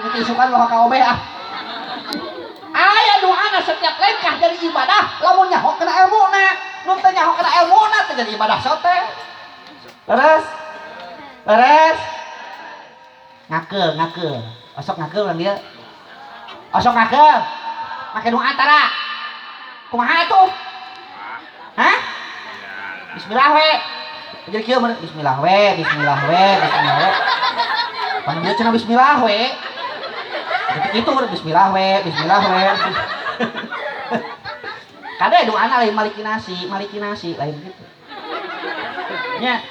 Mimiti isukan loh ka obeh ah. Aya doana setiap lengkah jadi ibadah lamun nyaho kana ilmuna. Nu teu nyaho kana ilmuna teu jadi ibadah sote. Leres? Leres? Ngakeul, ngakeul. Osok ngakeul urang dieu. Osok ngakeul. Make doa tara. Kumaha atuh? Hah? Bismillah we. Jadi kieu meureun bismillah we, bismillah we, bismillah we. Pan dieu cenah bismillah we. Jadi kitu meureun bismillah we, bismillah we. Kade doana lain maliki nasi lain gitu. Nya.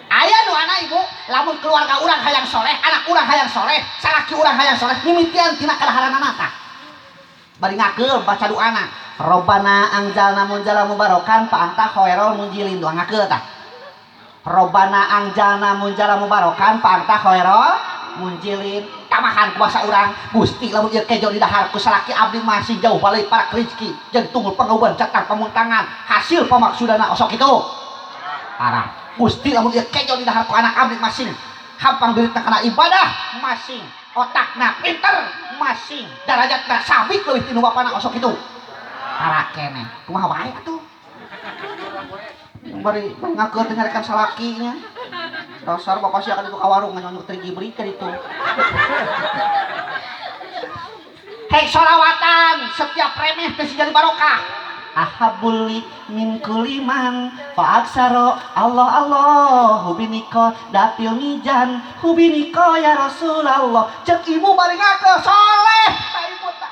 Aya doana ibu, lamun keluarga urang hayang soleh, anak urang hayang soleh, salaki urang hayang soleh, mimitian tina kadaharanana tah. Bari ngakeul baca doana. Robbana anzalna munzala mubarokan fa anta khairul munzilin, doa ngakeul tah. Robbana anzalna munzala mubarokan fa anta khairul munzilin. Tamahan kuasa urang, Gusti lamun ieu kejo di dahar ku salaki abdi masih jauh balik para rezeki jeung tunggul pangauban catang pamuntangan hasil pamaksudana osok kitu. Parah. Gusti lamun ieu kejo di dahar ku anak abdi masing hampang biritna kana ibadah masing otakna pinter masing darajatna sabik leuwih ti nu bapana osok kitu. Tara keneh kumaha wae atuh. Bari ngakeul teh nyarekan salaki nya. Dasar bapak sia ka ditu ka warung nganyonyok teh gibri ka ditu. Hei solawatan setiap remeh teh jadi barokah. Ahabuli min kuliman fa aksaro Allah Allah hubiniko datil mijan hubiniko ya Rasulullah. Cek ibu bari ngakeul soleh ta ibu ta.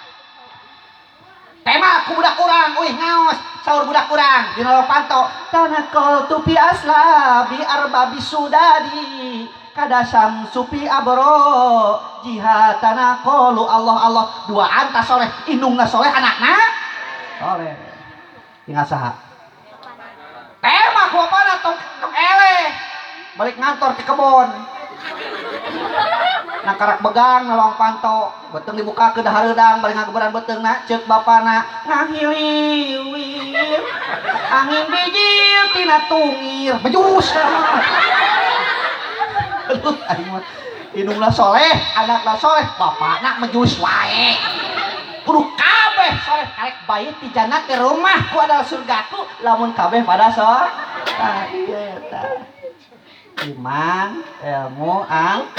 Tema ku budak urang uih ngaos saur budak urang dina lorong panto tanakol tupi asla bi arbabi sudadi kadasam supi abro jihatana qalu Allah Allah dua anta soleh indungna soleh anakna soleh. Tinggal saha tema ku apana tong tong eleh balik ngantor ke kebon nang karak begang nalong panto beteng dibuka ke dahareudang balik ngageberan beteungna ceuk bapana ngahiliwir angin bijil tina tungir bejus. Aduh aing mah indungna soleh anakna soleh bapana mejus wae kudu kabeh soleh karek bayi ti jannah ti rumahku adalah surgaku lamun kabeh pada soleh. Tah ieu tah iman ilmu amal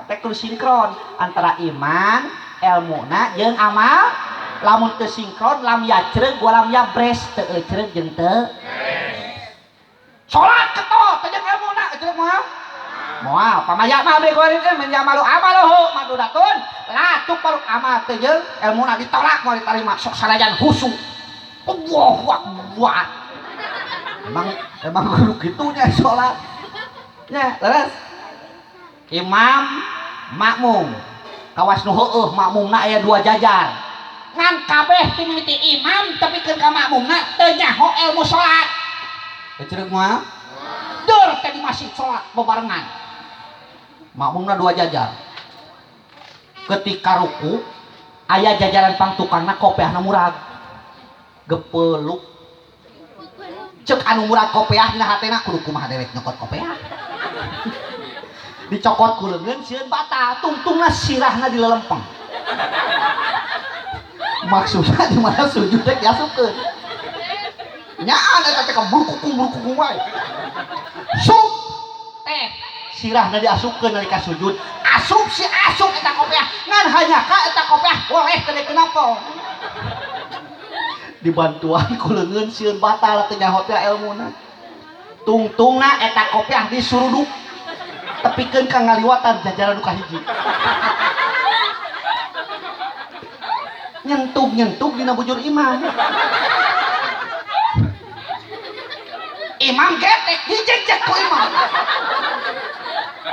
teh kudu sinkron antara iman ilmuna jeung amal. Lamun teu sinkron lam yacreug wa lam yabres teu ecreug jeung teu salat keto teh jeung ilmuna ecreug moal moal pamaya mah abdi kuarin teh men yamalu amaluhu madudatun la tuqbalu amal teh jeung ilmuna ditolak moal ditarima sok sanajan husu. Allahu akbar. Emang kudu kitunya salat nya leres. Imam makmum kawas nu heueuh makmumna aya dua jajar ngan kabeh ti mimiti imam tapi keun ka makmumna teu nyaho ilmu salat. Ecereug moal deur teh di masjid salat bebarengan makmumna dua jajar ketika ruku aya jajaran pangtukangna kopeahna murag gepeluk cek anu murag kopeah dina hatena kudu kumaha dewek nyokot kopeah dicokot ku leungeun sieun batal tungtungna sirahna dilelempeng maksudna di mana sujud teh diasupkeun nyaan eta teh kaburkukung wae sup teh sirahna diasupkeun nalika sujud asup si asup eta kopeah ngan hanya ka eta kopeah boleh teh kenapa dibantuan ku leungeun sieun batal teh nyaho teh elmuna tungtungna eta kopeah disuruduk tepikeun ka ngaliwatan jajaran nu kahiji nyentuh-nyentuh dina bujur imam. Imam getek dijejek ku imam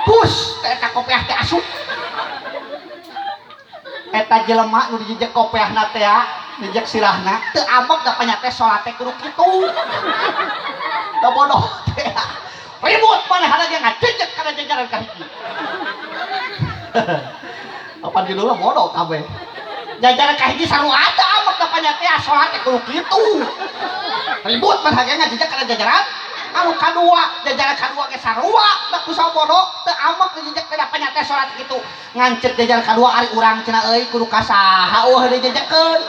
pus teh eta kopeah teh asup eta jelema nu dijejek kopeahna teh dijejek sirahna teu ambek da panya teh salat teh kudu kitu da bodoh teh ribut manehna ge ngajejek kana jajaran kahiji. Apan judulna bodoh kabeh jajaran kahiji sarua teu ambek da panya teh salat teh kudu kitu ribut manehna ge ngajejek kana jajaran Anu kadua jajaran kadua ge sarua da ku sabodo teu amek dijejek teh da panya teh salat kitu. Ngan ceuk jajaran kadua ari urang cenah euy kudu ka saha eueuh dijejekeun.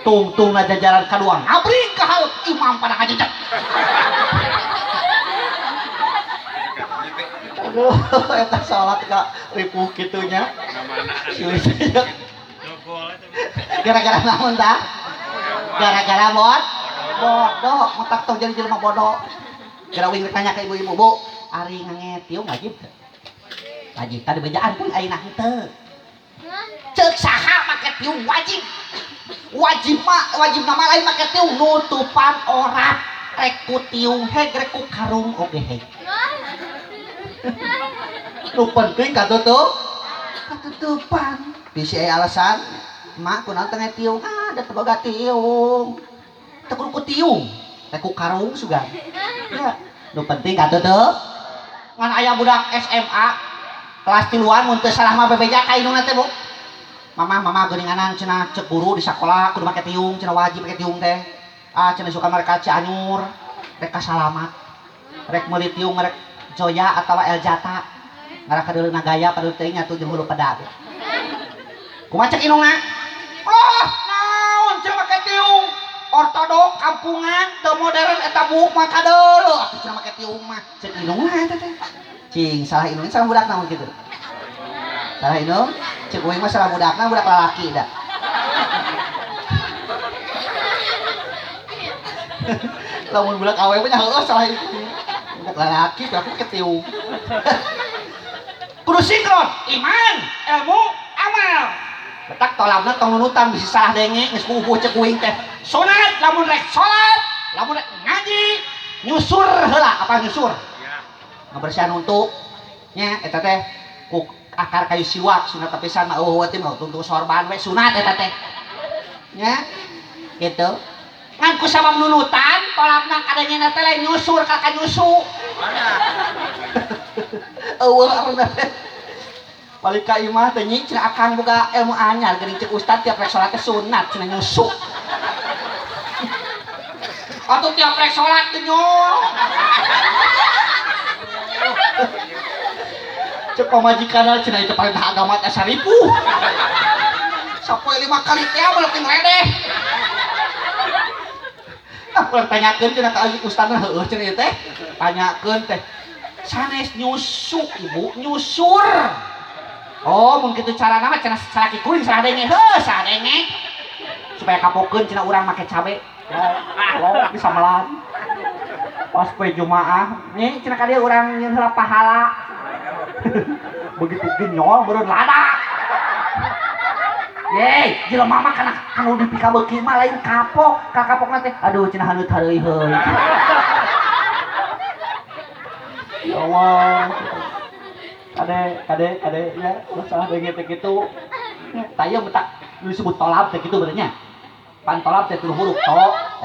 Tungtungna jajaran kadua ngabring ka hareup imam pada ngajejek. Aduh, eta salat ka ripuh kitu nya. Gara-gara naon tah? Gara-gara bodoh, otak tong jadi jelema bodoh. Gara uing tanya ka ibu-ibu, Bu, ari ngange tiung wajib teu? Wajib tadi bejaan pun ayeuna henteu. Ceuk saha make tiung wajib? Wajib mah, wajib nama lain make tiung nutupan orat. Rek ku tiung heg, rek ku karung oge heg. Nu penting katutup, katutupan. Bisi aya alasan, mak kunaon teh tiung? Ah, da teu boga tiung. Teu kudu ku tiung, rek ku karung sugan. Ya, nu penting katutup. Ngan aya budak SMA kelas 3 mun teu salah mah bebeja ka indungna teh, Bu. Mama, mama geuninganan cenah ceuk guru di sakola kudu make tiung, cenah wajib make tiung teh. Ah, cenah suka mereka Cianjur, rek ka Salamat. Rek meuli tiung rek Joya atawa El Jata. Ngarah kadeuleuh gaya padahal teuing atuh jeung hulu peda. Kumaha cek indungna? Oh, naon cenah make tiung? Ortodok kampungan teu modern eta buuk mah kadeuleuh atuh cenah make tiung mah. Cek indungna eta teh. Cing, salah indung salah budak naon kitu? Salah indung? Cek uing mah salah budakna budak lalaki da. Lamun budak awewe mah heueuh salah indung. Budak lalaki berarti make tiung. Kudu sinkron, iman, ilmu, amal. Betak tolabna tong nunutan bisi salah denge geus kuupuh cek uing teh. Sunat lamun rek salat, lamun rek ngaji, nyusur heula, apa nyusur? Ngabersihan untuk nya eta teh ku akar kayu siwak sunat pisan mah eueuh teh mah tuntung sorban we sunat eta teh. Nya gitu. Ngan ku sabab nunutan tolabna kadangena teh lain nyusur ka nyusu. Eueuh arna teh. Balik ka imah teh nyi cenah akang boga ilmu anyar geuning ceuk ustad tiap rek salat teh sunat cenah nyusu. Atuh tiap rek salat teh nyok. Ceuk pamajikanna cenah itu perintah agama teh saripuh. Sapoe 5 kali teh mah teh ngledeh. Ah, urang tanyakeun cenah ka ustadna heueuh cenah ieu teh. Tanyakeun teh. Sanes nyusu ibu, nyusur. Oh, mun kitu carana mah cenah salaki kuring salah denge. Heuh, salah denge. Supaya kapokeun cenah urang make cabe. Lo bisa melan. Pas poe Jumaah, nih cenah ka dieu urang nyeun heula pahala. Begitu genyol beureun lada. Yeay, jelema mah kana kanu dipikabeuki mah lain kapok, ka kapokna teh aduh cenah haneut hareuy heuy. Ya Allah. Kade kade kade ya, salah denge teh kitu. Tah ieu betak disebut tolab teh kitu benernya. Pan tolab teh tilu huruf to,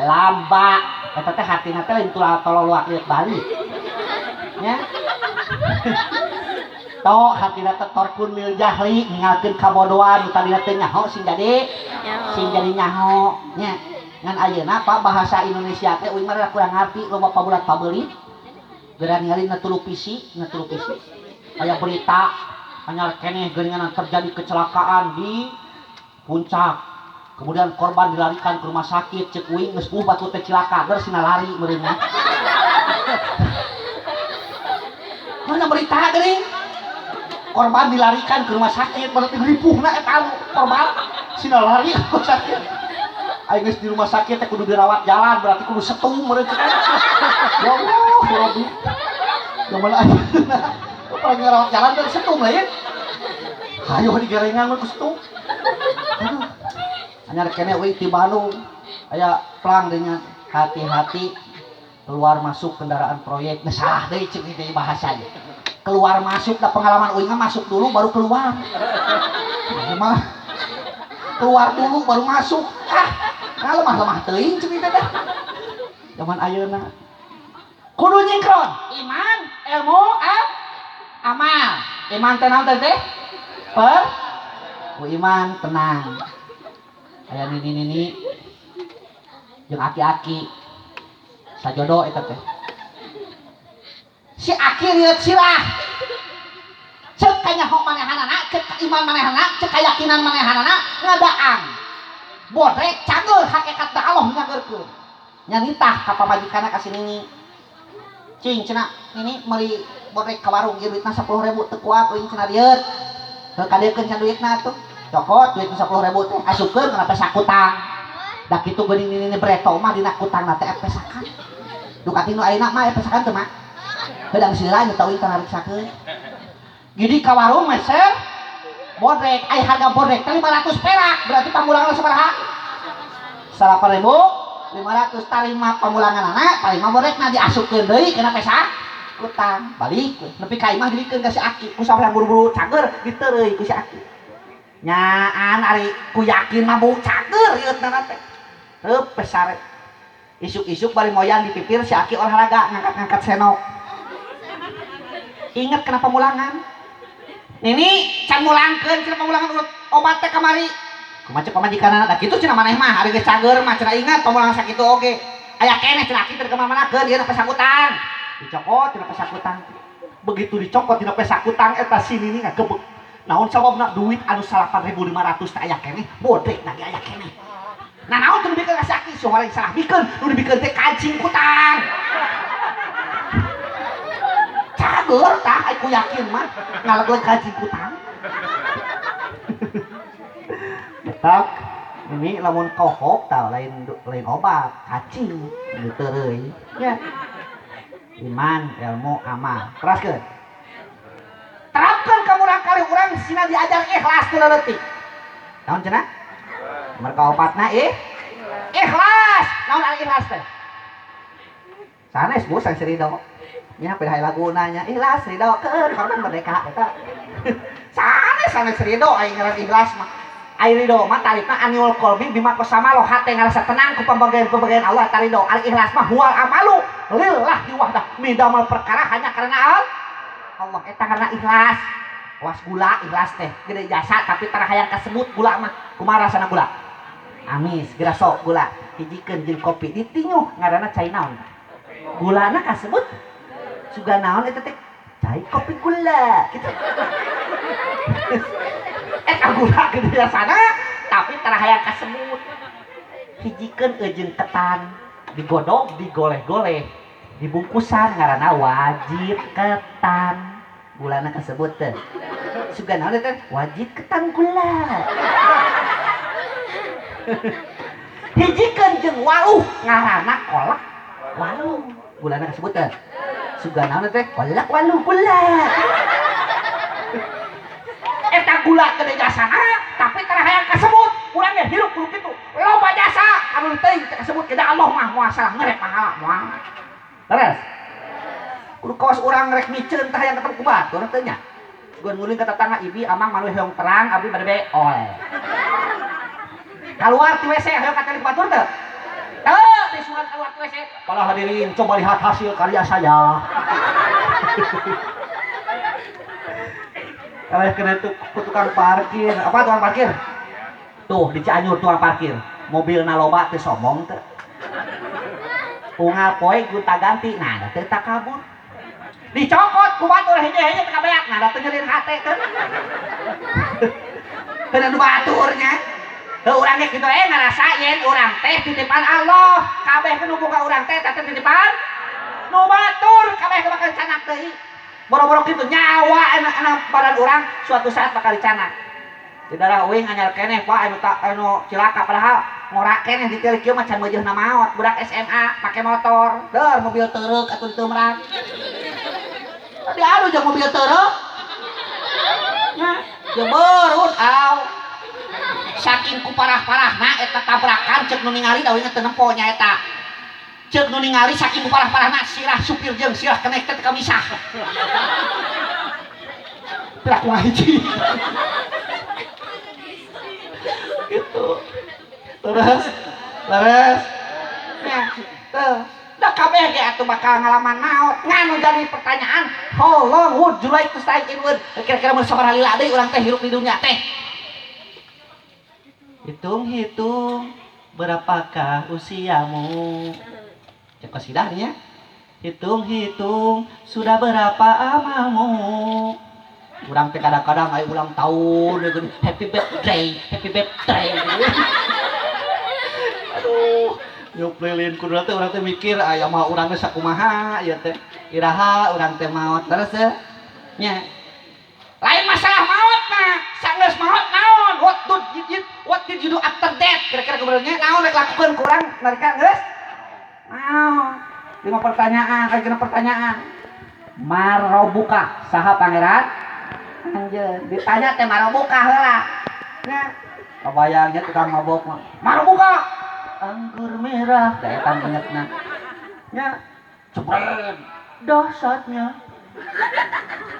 lamba. Eta teh hartina teh lain tolol luak liuk balik. Nya. To hartina teh torkun lil jahli ninggalkeun kabodohan nu tadina teh nyaho sing jadi nyaho nya. Ngan ayeuna Pak bahasa Indonesia teh uing mah kurang ngarti loba pabulat pabeulit. Geura ningali na televisi, na televisi. Aya berita anyar keneh geuningan terjadi kecelakaan di puncak. Kemudian korban dilarikan ke rumah sakit, ceuk uing geus uh batu teh cilaka, geus sina lari meureun mah. Mana berita geuning? Korban dilarikan ke rumah sakit, berarti ripuhna eta korban sina lari ke rumah sakit. Aing geus di rumah sakit teh kudu dirawat jalan, berarti kudu setum meureun cek. Ya Allah, Rabbi. Zaman ayeuna paling ngerawat jalan teh setum lah ya. Hayo digerengan mah ku setum. Aduh. Anyar keneh euy ti Bandung. Aya plang deui nya, hati-hati keluar masuk kendaraan proyek. Nah, salah deui ceuk ieu bahasa ieu. Keluar masuk da pengalaman uing mah masuk dulu baru keluar. Mah keluar dulu baru masuk. Ah, nah lemah-lemah teuing ceuk ieu teh. Zaman ayeuna. Kudu nyingkron iman, ilmu, amal. Iman teh naon teh? Per ku iman tenang. Aya nini-nini jeung aki-aki sajodo eta teh. Si aki rieut sirah. Cek kanyaho manehanana, cek iman manehanana, cek kayakinan manehanana ngadaang. Bodrek cageur hakikatna Allah nyageurkeun. Nya nitah ka pamajikanna ka si Nini. Cing cenah Nini meuli bodrek ka warung ieu duitna 10.000 teu kuat euing cenah rieut. Heuh kadeukeun cenah duitna atuh. Cokot duit 10.000 teh asupkeun kana pesak kutang. Da kitu geuning Nini breto mah dina kutangna teh pesakan. Duka tinu ayeuna mah pesakan teu mah. Hedang sila nya teu teu nariksakeun. Jadi ka warung meser bodrek, ai harga bodrek teh 500 perak, berarti pamulangan sabaraha? 8.500 tarima pamulanganana, tarima bodrekna diasupkeun deui kana pesak kutang. Balik nepi ka imah dirikeun ka si aki, ku sampean buru-buru cager diteureuy ku si aki. Nyaan ari ku yakin mah bau cager rieutna teh. Reup pesare. Isuk-isuk bari moyan di pipir si aki olahraga ngangkat-ngangkat senok. Ingat kenapa pamulangan? Nini can mulangkeun cenah pamulangan urut obat teh kamari. Kumaha cek pamajikanna? Da kitu cenah maneh mah ari geus cager mah cenah ingat pamulangan sakitu oge. Aya keneh cenah aki teh ka mana-manakeun ieu pesak utang. Dicokot tina pesak utang. Begitu dicokot tina pesak utang eta si Nini ngagebeg. Naon sababna duit anu 8.500 teh aya keneh, bodrek na ge aya keneh. Nah naon teu dibikeun ka si aki, si salah bikeun, nu dibikeun teh kancing kutang. Cager tah ai ku yakin mah ngalegleg kancing kutang. Betak ini lamun kohok tah lain lain obat, kacing diteureuy nya. Iman, ilmu, amal. Teraskeun. Terapkeun ka murangkalih urang sina diajar ikhlas ti leutik. Naon cenah? Nomor kaopatna ikhlas. Naon ari ikhlas teh? Sanes bu sang Ridho. Nya pilih lagu nanya ikhlas ridho keur korban merdeka eta. Sanes sanes ridho aing ngaran ikhlas mah. Ai ridho mah tarifna aniul qalbi bima qasama lo hate ngarasa tenang ku pembagian-pembagian Allah eta ridho. Ari ikhlas mah huwal amalu lillahi wahdah midamal perkara hanya karena Allah eta karena ikhlas. Was gula ikhlas teh gede jasa tapi tara hayang kasebut gula mah. Kumaha rasana gula? Amis geura sok gula hijikeun jeung kopi ditinjuh ngaranna cai naon? Gulana kasebut suga naon eta teh cai kopi gula gitu. Eta gula gede jasana tapi tara hayang kasebut. Hijikeun jeung ketan digodog digoleh-goleh dibungkusan ngaranna wajib ketan. Gulana kasebut teh suga naon teh wajib ketan gula. Hijikeun jeung waluh ngaranna kolak waluh. Gulana kasebut teh suga naon teh kolak waluh gula. Eta gula gede jasana tapi tara hayang kasebut. Urang ge hirup kudu kitu. Loba jasa anu teuing teh kasebut ke Allah mah moal salah ngerek pahala moal. Terus kudu kawas urang rek miceun tah hayang ketemu ku batur teh nya. Gun nguling ka tetangga ibi amang malu hoyong terang abdi bade beol. Kaluar ti WC hoyong katelih ku batur teu? Teu disuruh keluar ti WC. Para hadirin coba lihat hasil karya saya. Kalau kena tuh ku tukang parkir, apa tukang parkir? Tuh di Cianjur tukang parkir, mobilna loba teh sombong teh. Unggal poe gonta ganti, nah teu takabur. Dicokot ku batur heje-heje teh kabeak, nah teu nyeri hate teh. Heuh nu baturnya. Heuh urang ge kitu ngarasa yen urang teh titipan Allah, kabeh nu boga urang teh teh titipan nu batur, kabeh bakal canak deui. Boro-boro kitu nyawa anak badan urang suatu saat bakal dicanak. Di darah uing anyar keneh Pak anu tak anu cilaka padahal ngorak keneh ditilik kieu mah can meujeuhna maot budak SMA make motor deur mobil teureuk atuh diteu merak. Tadi anu jeung mobil teureuk. Nya jeberun aw. Saking ku parah-parahna eta tabrakan ceuk nu ningali da uing teu nempo nya eta. Ceuk nu ningali saking ku parah-parahna sirah supir jeung sirah kenek teh kamisah. Piraku ngahiji. Gitu. Terus terus ya tuh da kabeh ge atuh bakal ngalaman maot. Ngan nu jadi pertanyaan, how long would you like to stay in world? Kira-kira mun sabaraha lila deui urang teh hirup di dunia teh? Hitung-hitung berapakah usiamu? Cek kasidah nya. Hitung-hitung sudah berapa amalmu. Urang teh kadang-kadang aya ulang tahun happy birthday, happy birthday. Aduh, nyup lilin kudu teh urang teh mikir aya mah urang teh sakumaha ieu teh. Iraha urang teh maot terus teh nya. Lain masalah maot mah, sanggeus maot naon? What did you do after that? Kira-kira kebenernya naon rek lakukeun ku urang nalika geus? Naon? 5 pertanyaan, aya 6 pertanyaan. Marobuka, saha pangeran? Anjeun, ditanya teh marobuka heula. Nya, kabayangnya tukang mabok mah. Marobuka. Anggur merah, da eta ingetna. Nya, jebret. Dahsyatnya.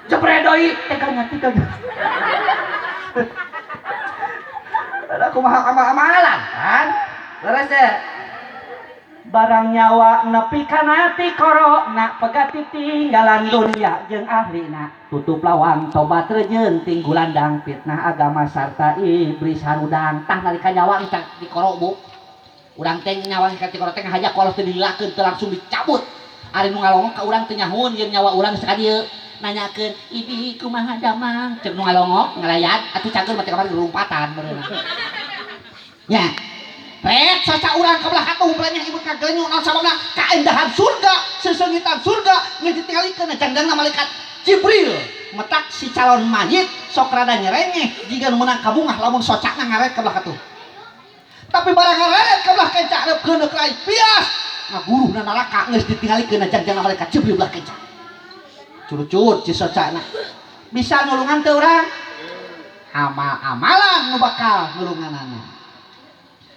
Jebret deui, teganya tiganya. Ada kumaha amal-amalan kan? Leres teh. Barang nyawa nepi kana ti korona pegati tinggalan dunia jeung ahlina tutup lawang tobat rejeun tinggulandang fitnah agama sarta iblis harudang. Tah nalika nyawa geus dikoro bu, urang teh nyawa geus dikoro teh ngahaja ku Allah teh dililakeun teu langsung dicabut. Ari nu ngalongok ka urang teu nyahueun yeun nyawa urang geus ka dieu nanyakeun ibi kumaha damang ceuk nu ngalongok ngalayan atuh cangkeun mah teh kamari lompatan meureunna nya. Ret saca urang ka belah katuh belanya ibu kagelenyu naon sababna kaendahan surga, sesengitan surga geus ditinggalikeun jangdangna malaikat Jibril metak si calon mayit sok rada nyerengeh jiga nu meunang kabungah lamun socana ngaret ka belah katuh. Tapi barang ngaret ka belah kenca reupkeun rai pias ngaguruhna neraka geus ditinggalikeun jangdangna malaikat Jibril belah kenca. Curucut si socana. Bisa nulungan teu urang? Amal-amalan nu bakal nulunganana.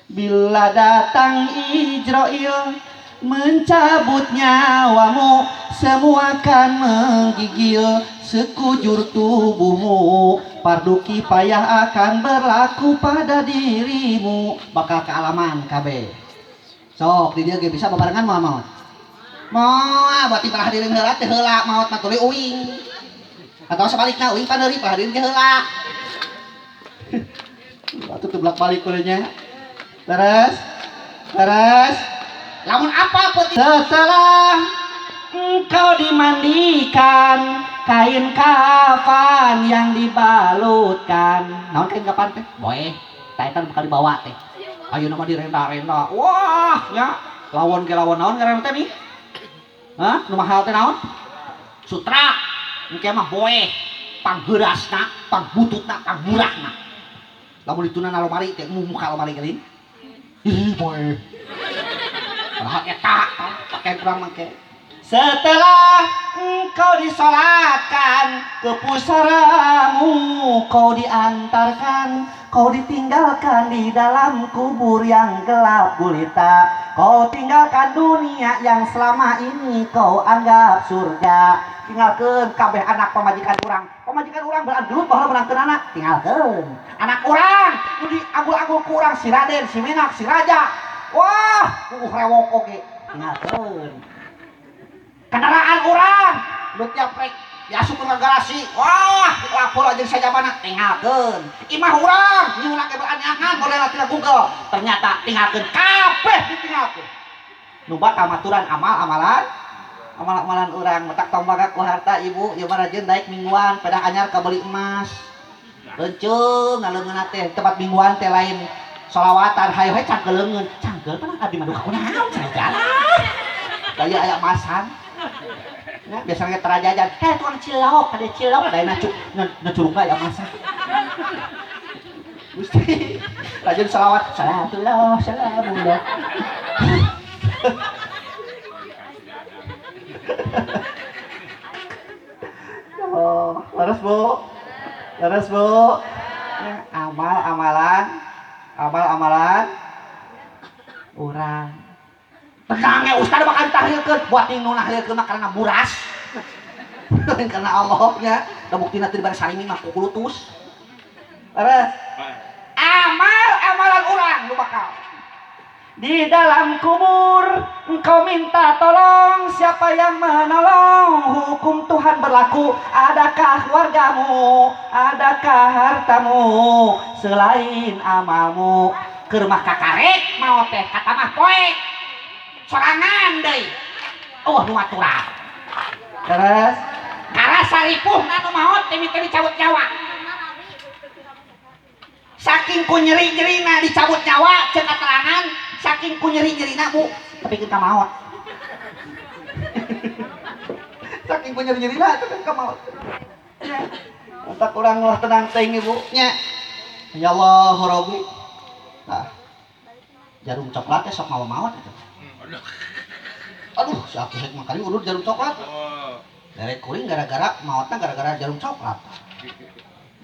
Bila datang Ijrail mencabut nyawamu, semua akan menggigil sekujur tubuhmu. Fardu kifayah akan berlaku pada dirimu. Bakal kealaman kabeh. Sok di dieu ge bisa babarengan moal maot. Moal berarti para hadirin heula teh heula maot mah tuluy uing. Atau sebaliknya uing paneuri para hadirin ge heula. Atuh teu bolak-balik kudunya. Terus, terus, lamun apa putih? Setelah engkau dimandikan, kain kafan yang dibalutkan. Naon kain kafan teh? Boeh, tah eta bakal dibawa teh. Ayeuna mah direnda-renda. Wah, nya, lawon ge lawon naon ngaranna teh nih? Hah? Nu mahal teh naon? Sutra. Engke mah boeh, pangheurasna, pangbututna, pangmurahna. Lamun dituna na lomari teh muka lomari geuning. Ih, boy. Padahal eta pakai kurang mangke. Setelah engkau disolatkan ke pusaramu, kau diantarkan, kau ditinggalkan di dalam kubur yang gelap gulita. Kau tinggalkan dunia yang selama ini kau anggap surga. Tinggalkan kabeh anak pamajikan urang. Pamajikan urang belaan gelut baheula meunangkeun anak, tinggalkeun. Anak urang nu diagul-agul ku urang si Raden, si Menak, si Raja. Wah, puguh rewok oge, tinggalkeun. Kendaraan urang nu tiap rek diasupkeun ka garasi. Wah, dilapor jeung sajabana, tinggalkeun. Imah urang nyuhun ge belaan nyangan modelna tina Google. Ternyata tinggalkeun kabeh ditinggalkeun. Nu bakal maturan amal-amalan amal-amalan urang metak tong bangga ku harta ibu ieu mah rajin daek mingguan pedah anyar kabeli emas. Leuncung ngaleungeunna teh tempat mingguan teh lain solawatan hayo we cangkeul leungeun. Cangkeul mah abdi mah duka kunaon cenah jalan. Daya aya emasan. Ya, biasanya terajajan, heh tukang cilok, kade cilok, daya na curugna aya emasan. Gusti, rajin solawat, salatullah, salamullah. Oh, leres bu, leres bu. Ya, amal amalan, amal amalan, urang. Tenang ya, ustad bakal ditahlilkeun, buat nu nahlilkeun mah karena buras. Karena Allah nya, da buktina teu dibare sarimi mah kukulutus. Leres. Amal amalan urang nu bakal. Di dalam kubur engkau minta tolong, siapa yang menolong? Hukum Tuhan berlaku. Adakah keluargamu? Adakah hartamu? Selain amalmu. Ke rumah kakarek mau teh kata mah poek. Sorangan deui. Oh nu aturan. Terus karasa ripuhna nu maot teh dicabut nyawa. Saking ku nyeri-nyerina dicabut nyawa cek katerangan, saking ku nyeri-nyerina Bu, tepikeun ka maot. Saking ku nyeri-nyerina tepikeun ka maot. Entak urang lah tenang teuing Ibu nya. Ya Allah Rabbi. Tah. Jarum coklat teh sok mawa-maot eta. Aduh, si Aki hek mah kali urut jarum coklat. Derek kuring gara-gara maotna gara-gara jarum coklat.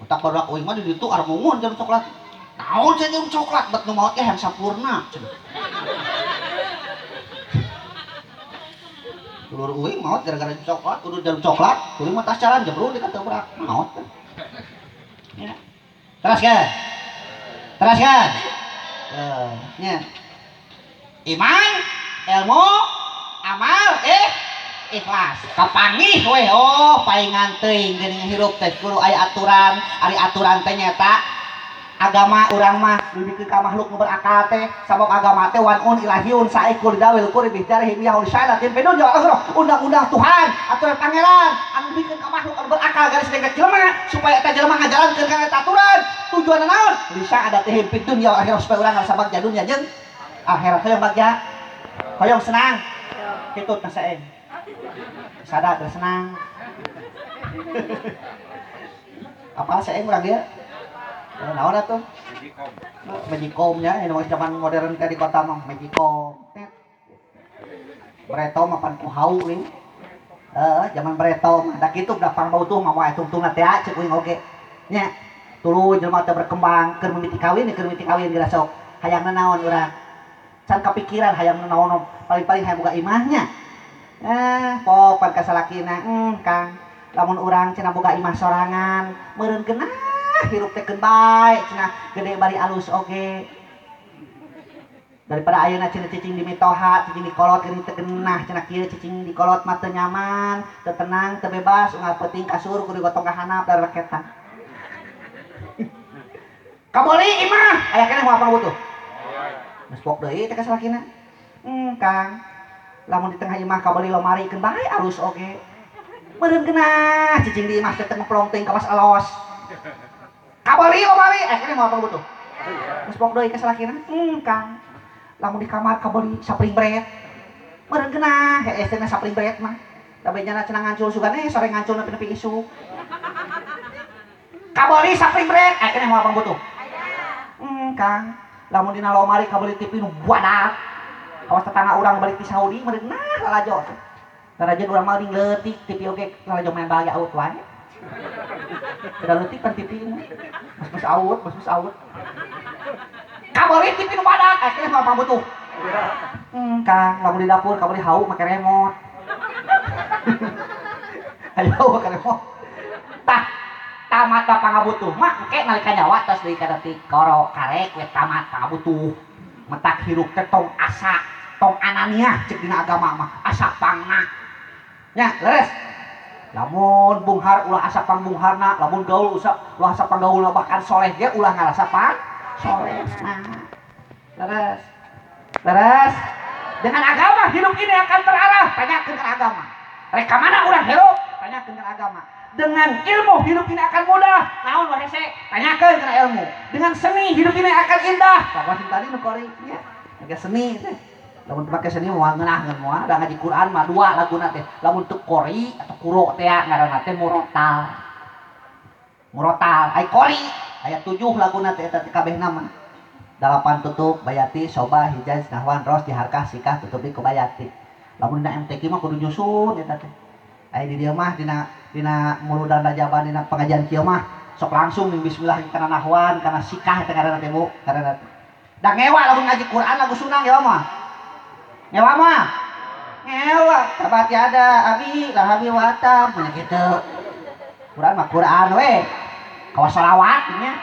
Otak barudak uing mah di ditu armungun jarum coklat. Naon cenah jarum coklat bet nu maot ge hayang sampurna cenah. Dulur uing maot gara-gara jarum coklat, urut jarum coklat, kuring mah tas caran jebrung dikatebrak maot. Ya. Teraskeun. Teraskeun. Nya. Iman, ilmu, amal, ikhlas. Kapanggih weh, oh paingan teuing geuning hirup teh kudu aya aturan, ari aturan teh nyaeta agama urang mah dibikeun ka makhluk nu berakal teh, sabab agama teh wanun ilahiun saikul dawil quri bihtarihi miyahul syailatin fidun ya akhirah, undang-undang Tuhan, aturan pangeran anu dibikeun ka makhluk anu berakal garis dengek jelema supaya eta jelema ngajalankeun kana eta aturan. Tujuanna naon? Lisa adatihim fid dunya wal akhirah, supaya urang ngarasa bagja dunya jeung akhirat. Hoyong bagja, hoyong senang, hitut na saeng sada teh senang. Apal saeng urang dieu? Naon atuh? Magicom nya, ini zaman modern teh di kota mah magicom. Breto mah pan ku hau lin. Heeh, zaman breto mah da kitu da pangbautuh mah moal tungtungna teh ceuk uing oge. Nya, tuluy jelema teh berkembang keur mimiti kawin, keur mimiti kawin geura sok. Hayangna naon urang? Can kapikiran hayangna naon, paling-paling hayang boga imahnya. Pok pan ka salakina, Kang, lamun urang cenah boga imah sorangan, meureun geunah hirup teh keun bae cenah, gede bari alus oge. Daripada ayeuna cenah cicing di mitoha, cicing di kolot geuning teu geunah cenah kieu, cicing di kolot mah teu nyaman, teu tenang, teu bebas, unggal peuting kasur kudu digotong ka handap da reketan. Kaboli imah, aya keneh moal pangabutuh. Geus pok deui teh ka salakina. Kang, lamun di tengah imah kabeli lomari keun bae alus oge. Meureun geunah cicing di imah teh teu ngeplong teuing kawas elos. Kabeli lomari, keneh moal pangabutuh. Geus pok deui ka salakina. Kang, lamun di kamar kabeli sapring bret. Meureun geunah hees teh sapring bret mah. Da bejana cenah ngancul sugan sore ngancul nepi-nepi isuk. Kabeli sapring bret, keneh moal pangabutuh. Kang, lamun dina lomari kabeli TV nu badak. Awas tetangga urang balik di Saudi meureun nah lalajo. Lalajo urang mah ding leutik TV oge lalajo main bal out wae. Kada leutik pan TV mah. Mas-mas out, mas-mas out. Kabeli TV nu badak, keneh moal pangabutuh. Kang, lamun di dapur kabeli hau make remote. Ayo make remote. Tah, tamat pangabutuh mah engke nalika nyawa tos deui ka detik koro karek we tamat pangabutuh. Metak hirup teh tong asa, tong ananiah cek dina agama mah, asa pangna. Nya, leres. Lamun bunghar ulah asa pangbungharna, lamun gaul ulah asa panggaulna, bahkan soleh ge ulah ngarasa pang soleh. Nah, leres. Leres. Dengan agama hidup ini akan terarah, tanyakeun kana agama. Rek ka mana urang hirup? Tanyakeun kana agama. Dengan ilmu hidup ini akan mudah. Naon wae hese? Tanyakeun kana ilmu. Dengan seni hidup ini akan indah. Lamun tadi nu kori nya, make seni teh. Lamun teu make seni moal ngeunah moal, da ngaji Quran mah dua laguna teh. Lamun teu kori atau kuro teh ngaranna teh murotal. Murotal, ai kori aya 7 laguna teh eta teh kabehna mah. 8 tutup bayati, soba, hijaz, nahwan, ros, diharkah, sikah, tutup di kubayati. Lamun dina MTQ mah kudu nyusun eta teh. Aya di dieu mah dina muludan rajaban dina pengajian kieu mah sok langsung ning bismillah kana nahwan, kana sikah eta ngaranna teh Bu, ngaranna teh. Da ngewa lamun ngaji Quran lagu sunah ngewa mah. Ngewa mah. Ngewa tabat yada abi lahabi watam nya kitu. Quran mah Quran we. Kawas selawat nya.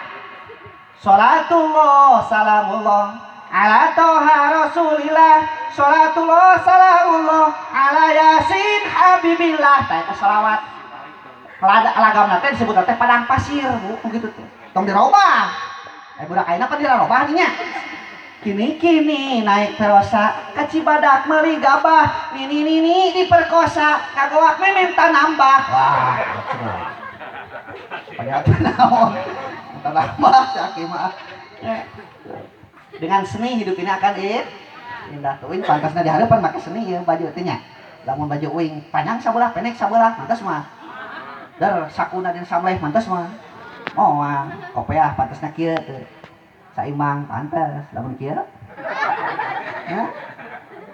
Salatullah salamullah ala toha rasulillah, salatullah salamullah ala yasin habibillah. Tah eta selawat. Lagamna teh disebut teh padang pasir, Bu, kitu teh. Tong dirobah. Budak ayeuna pan dirobah nya. Kini-kini naik terosa ka Cibadak meuli gabah, nini-nini diperkosa, kagoak minta nambah. Wah, banyak naon, minta nambah si Aki mah. Dengan seni hidup ini akan indah. Tuh uing pantasna di hadapan make seni ya baju teh nya. Lamun baju uing panjang sabelah, pendek sabelah, pantas mah. Der sakuna jeung samleh pantas mah. Moal, kopeah pantasna kieu teu. Saimbang pantas, lamun kieu. Ya.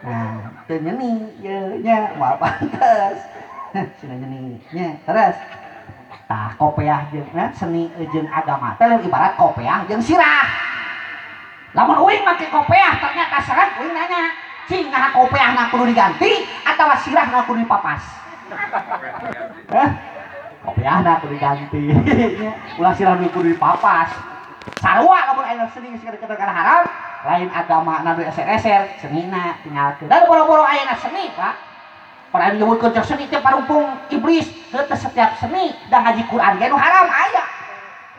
Nah, teu nyeni ieu nya moal pantas. Sina nyeni nya, terus. Tah kopeah jeung seni jeung agama teh ibarat kopeah jeung sirah. Lamun uing make kopeah ternyata seret uing nanya, cing naha kopeahna kudu diganti atawa sirahna kudu dipapas? Hah? Kopeahna kudu diganti. Ulah sirah kudu dipapas. Sarua lamun aya seni geus deket kana haram, lain agama na nu eser-eser, senina tinggalkeun. Da boro-boro ayeuna seni, Pak. Pada menyebutkeun cek seni teh parumpung iblis, heuh setiap seni da ngaji Quran ge nu haram aya.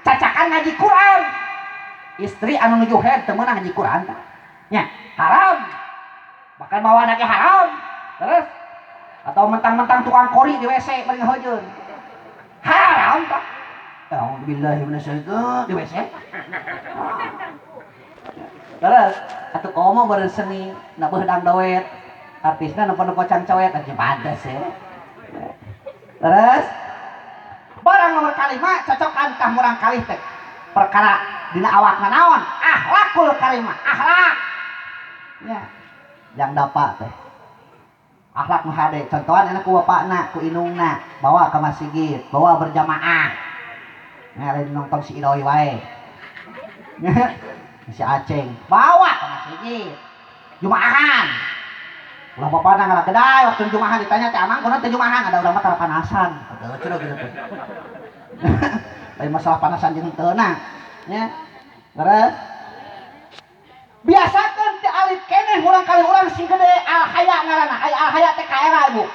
Cacakan ngaji Quran. Istri anu nuju haid teu meunang ngaji Quran tah. Nya, haram. Bahkan mawana ge haram. Terus atau mentang-mentang tukang kori di WC bari ngahojeun. Haram tah. A'udzubillahi minasyaitonir di WC. Terus atuh komo beureun seni na beudang doet. Artisna nempo-nempo cangcoet aja pantes ya. Terus barang nomor kalima cocokan tah murang kalih teh. Perkara dina awakna naon? Akhlakul karimah, akhlak. Ya. Yang dapat teh. Akhlak nu hade, contohan enak ku bapakna, ku indungna, bawa ke masjid, bawa berjamaah. Nah, lain nonton si Idoi wae. Si Aceng, bawa ke masjid. Jumaahan. Ulah bapakna ngalah kedai waktu jumahan ditanya teh amang kunaon teh jumahan ada urang mah tara panasan. Aduh cenah gitu teh. Lain masalah panasan jeung henteu na. Nya. Terus biasakeun teh alit keneh murang kali urang sing gede al haya ngaranna. Aya al haya teh kaera ibu.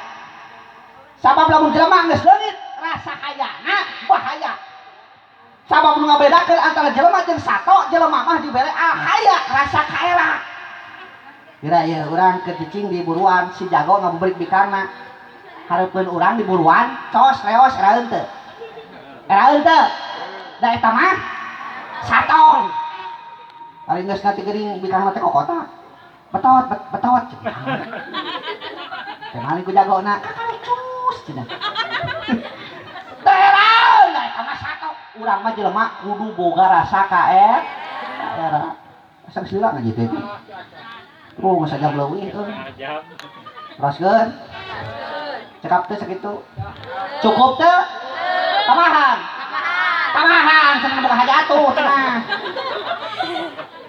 Sabab lamun jelema geus leungit rasa hayana bahaya. Sabab nu ngabedakeun antara jelema jeung sato, jelema mah dibere al haya rasa kaera. Kira ya urang keur cicing di buruan si jago ngabuburit bikangna. Hareupeun urang di buruan, cos leos eraeun teu. Eraeun teu. Da eta mah sato. Ari geus ngati geuning bikangna teh kokotak. Betot betot. Teh maling ku jagona, kakalecus cenah. Teh eraeun da eta mah sato. Urang mah jelema kudu boga rasa kaera. Kaera. Asa geus lila ngaji teh. Oh, geus sajam leuwih euy. Teraskeun. Cekap teh sakitu. Cukup teu? Tambahan. Tambahan cenah boga hajat atuh cenah.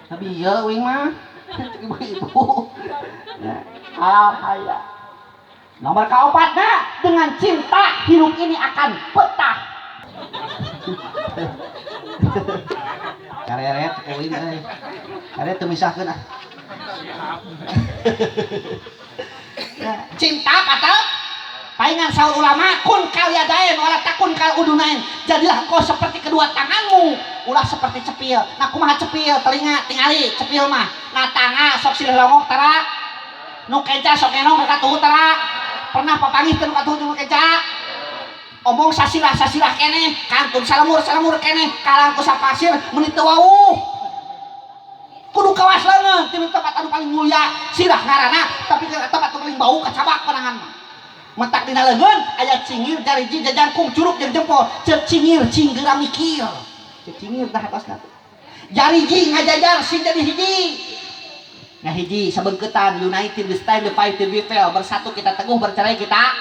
Tapi ieu uing mah cek ibu-ibu. Al haya. Nomor kaopatna dengan cinta hidup ini akan betah. Kareret uing euy. Kareret teu misahkeun ah. Cinta kata paingan saur ulama kun kal yadain wala takun kal udunain, jadilah engkau seperti kedua tanganmu ulah seperti cepil. Nah kumaha cepil telinga tingali cepil mah nah tangga sok silih longok tara nu kenca sok enong ka katuhu tara pernah papanggih teu nu katuhu nu kenca omong sasilah sasilah keneh kantun salemur salemur keneh kalang ku sapasir meuni teu wawuh kudu kawas leungeun ti tempat anu paling mulia sirah ngaranna tapi ke tempat anu paling bau kacabak panangan mah mentak dina leungeun aya cingir jariji jajangkung curug jeung jempol ceuk cingir cinggeura mikir ceuk cingir tah atasna jariji ngajajar sing jadi hiji nah hiji sabeungkeutan united we stand the fight we fail bersatu kita teguh bercerai kita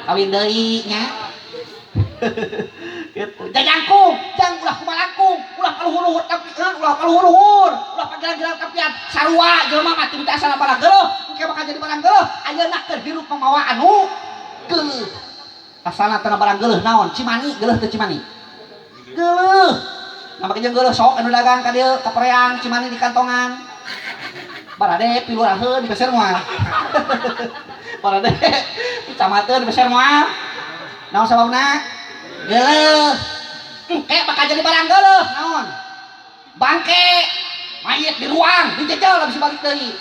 kawin deui nya gitu jajangkung jang ulah kumalangkung ulah kaluhur-luhur tapi ulah kaluhur-luhur ulah pagilang-gilang tapian sarua jelema mah teu asal barang geuleuh engke bakal jadi barang geuleuh ayeuna keur hirup mamawa anu geuleuh asalna teu barang geuleuh naon cimani geuleuh teu cimani geuleuh nah make jeung geuleuh sok anu dagang ka dieu ka Preang cimani di kantongan barade piluraheun beser moal barade kecamatan beser moal naon sababna geuleuh engke bakal jadi barang geuleuh naon bangke Mayit di ruang, dijejel bisa balik deui.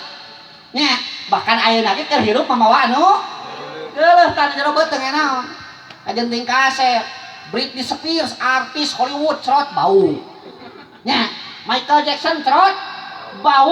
Nya, bahkan ayeuna ge keur hirup mamawa anu geuleuh tah di jero beuteung naon. Kajenting kasep. Britney Spears artis Hollywood, cerot bau. Nya, Michael Jackson cerot bau.